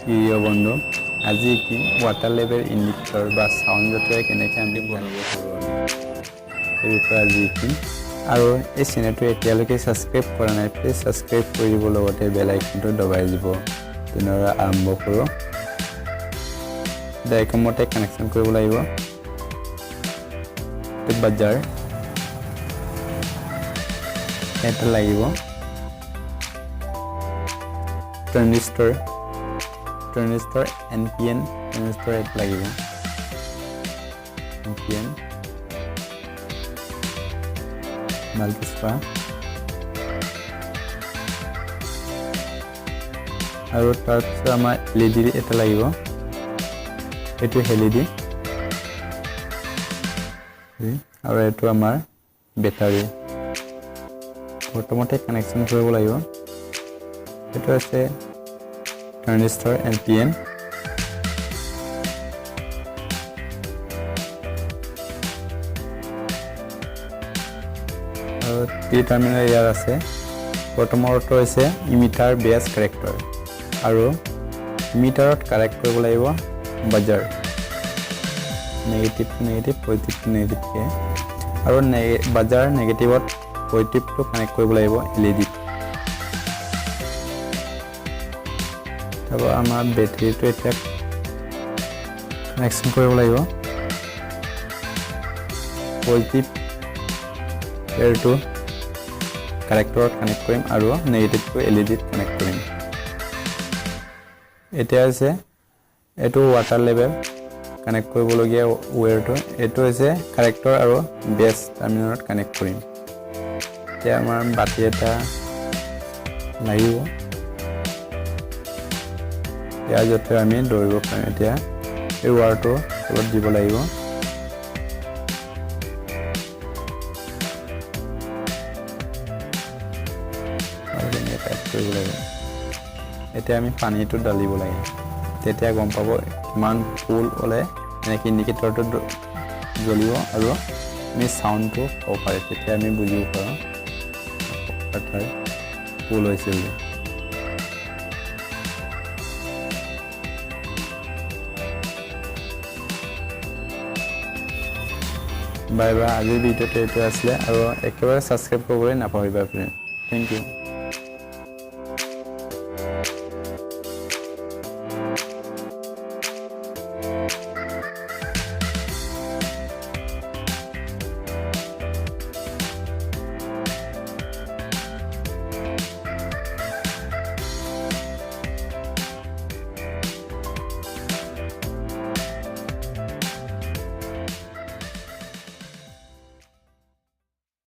প্ৰিয় বন্ধু, আজি কি ৱাটাৰ লেভেল ইণ্ডিকেটৰ বা চাউণ্ড জাতীয় কেনেকৈ আমি বনাব পাৰোঁ, আমি সেই বিষয়ে আজি শিকিম। আৰু এই চেনেলটো এতিয়ালৈকে ছাবস্ক্ৰাইব কৰা নাই, প্লিজ ছাবস্ক্ৰাইব কৰি দিব, লগতে বেল আইকনটো দবাই দিব। তেনেদৰে আৰম্ভ কৰোঁ। ডাইকমতে কানেকশ্যন কৰিব লাগিব। বাজাৰ এটা লাগিব, ট্ৰেনজিষ্টৰ NPN transistor এটা লাগিব, NPN মাল্টিস্পা। আৰু তাৰপিছত আমাৰ LED এটা লাগিব, এইটো LED আৰু এইটো আমাৰ বেটাৰী। প্ৰথমতে কানেকশ্যন কৰিব লাগিব। এইটো হৈছে ট্ৰেনজিষ্টৰ NPN। আৰু টি টাৰ্মিনেল ইয়াৰ আছে। প্ৰথমটো হৈছে ইমিটাৰ বেছ কাৰেক্টৰ, আৰু ইমিটাৰত কাৰেক্ট কৰিব লাগিব buzzer, negative to negative, positive to নেগেটিভকৈ, আৰু বাজাৰ নেগেটিভত পজিটিভটো কানেক্ট কৰিব লাগিব LED-ত। তাৰপৰা আমাৰ বেটেৰীটো এতিয়া কানেকশ্যন কৰিব লাগিব। পজিটিভ এয়াৰটো কাৰেক্টৰত কানেক্ট কৰিম আৰু নেগেটিভটো LED-ত কানেক্ট কৰিম। এতিয়া হৈছে এইটো ৱাটাৰ লেভেল কানেক্ট কৰিবলগীয়া ৱেৰটো, এইটো হৈছে কাৰেক্টৰ আৰু বেছ টাৰ্মিনেলত কানেক্ট কৰিম। এতিয়া আমাৰ বাতি এটা লাগিব, ইয়াৰ জৰিয়তে আমি দৌৰিব পাৰিম। এতিয়া এই ৱাৰটো তলত দিব লাগিব। আৰু তেনেকৈ টাইট কৰিব লাগিব। এতিয়া আমি পানীটো ঢালিব লাগে, তেতিয়া গম পাব কিমান ফুল হ'লে এনেকৈ ইণ্ডিকেটৰটো জ্বলিব আৰু আমি চাউণ্ডটো পাব পাৰে, তেতিয়া আমি বুজিব পাৰোঁ অৰ্থাৎ ফুল হৈছে বুলি। Bye bye. আজিৰ ভিডিঅ'টো এইটোৱে আছিলে আৰু একেবাৰে ছাবস্ক্ৰাইব কৰিবলৈ নাপাহৰিবা ফ্ৰেণ্ড। Thank you.